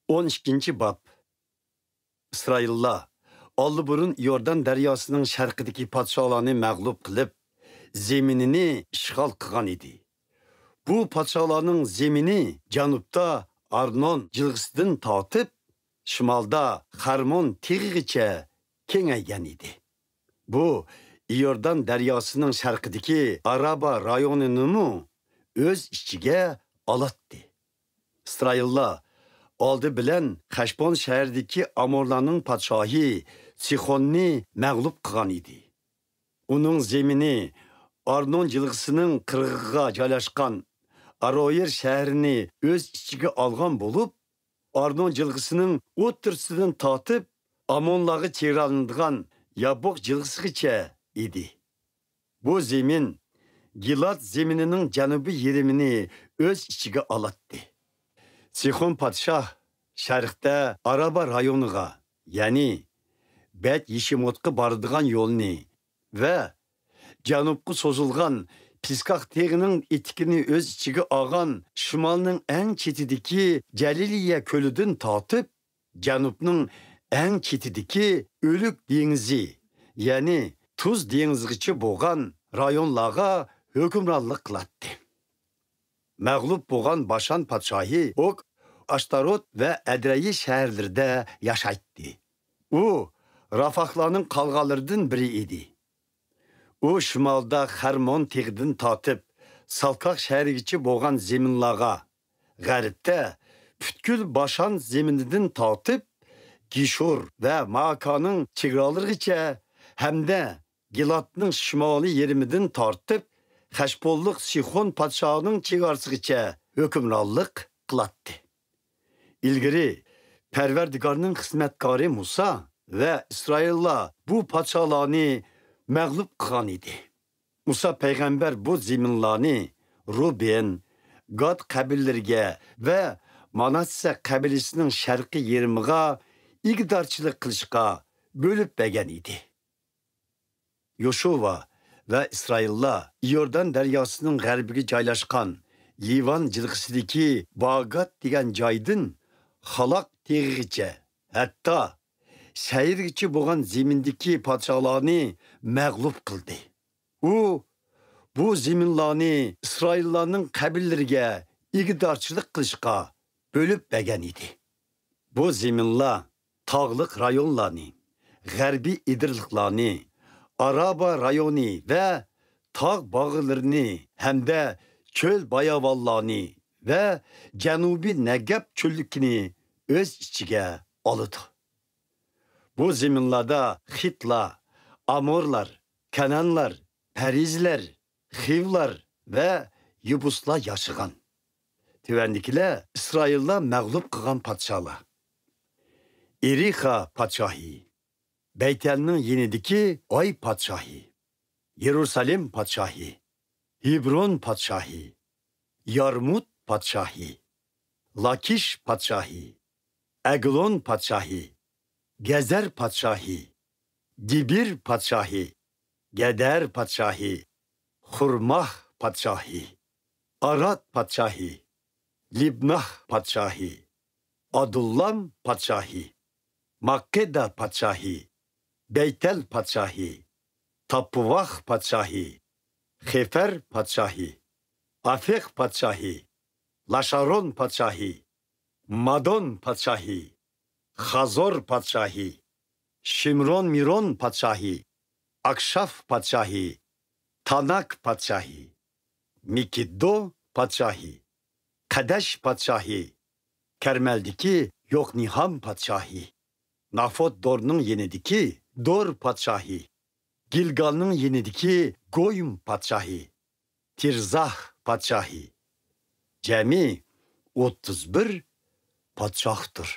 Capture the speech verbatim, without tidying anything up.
ئون ئىككىنچى باب. ئىسرائىللار ئاللىبۇرۇن ئىيوردان دەرياسىنىڭ شەرقىدىكى پادىشاھلارنى مەغلۇپ قىلىپ، زېمىنىنى ئىشغال قىلغان ئىدى. بۇ پادىشاھلارنىڭ زېمىنى جەنۇبتا ئارنون جىلغىسىدىن تارتىپ، شىمالدا خەرمون تېغىغىچە كېڭەيگەن ئىدى. بۇ ئىيوردان دەرياسىنىڭ شەرقىدىكى ئارابا رايونىنىمۇ ئۆز ئىچىگە ئالاتتى. ئىسرائىللار ئالدى بىلەن خەشبون شەھىرىدىكى ئامورلارنىڭ پادىشاھى سىخوننى مەغلۇپ قىلغان ئىدى. ئۇنىڭ زېمىنى ئارنون جىلغىسىنىڭ قىرغىقىغا جايلاشقان ئارويېر شەھىرىنى ئۆز ئىچىگە ئالغان بولۇپ، ئارنون جىلغىسىنىڭ ئوتتۇرىسىدىن تارتىپ ئامونلارغا چېگرالىنىدىغان يابوق جىلغىسىغىچە ئىدى. بۇ زېمىن گىلاد زېمىنىنىڭ جەنۇبىي يېرىمىنى ئۆز ئىچىگە ئالاتتى. سىخون پادىشاھ شەرقتە ئارابا رايونىغا، يەنى بەت يېشىموتقا بارىدىغان يولنى ۋە جەنۇبقا سوزۇلغان پىسكاق تېغىنىڭ ئېتىكىنى ئۆز ئىچىگە ئالغان شىمالنىڭ ئەڭ چېتىدىكى جەلىلىيە كۆلىدىن تارتىپ، جەنۇبنىڭ ئەڭ چېتىدىكى ئۆلۈك دېڭىزى، يەنى تۇز دېڭىزىغىچە بولغان رايونلارغا ھۆكۈمرانلىق قىلاتتى. مەغلۇپ بولغان باشان پادىشاھى ئوگ، ئاشتاروت ۋە ئەدرەيى شەھەرلىرىدە ياشايتتى. ئۇ راپاھلارنىڭ قالغانلىرىدىن بىرى ئىدى. ئۇ شىمالدا خەرمون تېغىدىن تارتىپ سالكاق شەھىرىگىچە بولغان زېمىنلارغا، غەربتە پۈتكۈل باشان زېمىنىدىن تارتىپ گېشۇر ۋە مائاكانىڭ چېگرالىرىغىچە ھەمدە گىلادنىڭ شىمالىي يېرىمىدىن تارتىپ خەشبونلۇق سىخون پادىشاھىنىڭ چېگراسىغىچە ھۆكۈمرانلىق قىلاتتى. ئىلگىرى پەرۋەردىگارنىڭ خىزمەتكارى مۇسا ۋە ئىسرائىللار بۇ پادىشاھلارنى مەغلۇپ قىلغان ئىدى. مۇسا پەيغەمبەر بۇ زېمىنلارنى رۇبېن، گاد قەبىلىلىرىگە ۋە ماناسسە قەبىلىسىنىڭ شەرقىي يېرىمىغا ئىگىدارچىلىق قىلىشقا بۆلۈپ بەرگەن ئىدى. يوشۇۋا ۋە ئىسرائىللار ئىيوردان دەرياسىنىڭ غەربىگە جايلاشقان لىۋان جىلغىسىدىكى باگات دېگەن جايدىن خالاق تېغىغىچە، ھەتتا سەيىرگىچە بولغان زېمىندىكى پادىشاھلارنى مەغلۇپ قىلدى. ئۇ بۇ زېمىنلارنى ئىسرائىللارنىڭ قەبىلىلىرىگە ئىگىدارچىلىق قىلىشقا بۆلۈپ بەرگەن ئىدى. بۇ زېمىنلار تاغلىق رايونلارنى، غەربىي ئېدىرلىقلارنى، ئارابا رايونى ۋە تاغ باغلىرىنى ھەمدە چۆل باياۋانلارنى ۋە جەنۇبىي نەگەب چۆللۈكىنى ئۆز ئىچىگە ئالىدۇ. بۇ زېمىنلاردا خىتلار، ئامورلار، كەنئانلار، پەرىزلەر، خىۋلار ۋە يېبۇسلار ياشىغان. تۆۋەندىكىلەر ئىسرائىللار مەغلۇپ قىلغان پادىشاھلار. ئېرىخا پادىشاھى، بەيتەلنىڭ يېنىدىكى ئاي پادىشاھى، يېرۇسالېم پادىشاھى، ھېبرون پادىشاھى، يارمۇت پادىشاھى، لاكىش پادىشاھى، ئەگلون پادىشاھى، گەزەر پادىشاھى، دېبىر پادىشاھى، گەدەر پادىشاھى، خۇرماھ پادىشاھى، ئاراد پادىشاھى، لىبناھ پادىشاھى، ئادۇللام پادىشاھى، ماققېدا پادىشاھى، بەيتەل پادىشاھى، تاپپۇۋاھ پادىشاھى، خېفەر پادىشاھى، ئافېق پادىشاھى، لاشارون پادىشاھى، مادون پادىشاھى، خازور پادىشاھى، شىمرون مىرون پادىشاھى، ئاكشاف پادىشاھى، تاناك پادىشاھى، مىكىددو پادىشاھى، قەدەش پادىشاھى، كەرمەلدىكى يوقنىھام پادىشاھى، نافوت دورنىڭ يېنىدىكى دور پادىشاھى، گىلگالنىڭ يېنىدىكى گويم پادىشاھى، تىرزاھ پادىشاھى. جەمئىي ئوتتۇز بىر پادىشاھتۇر.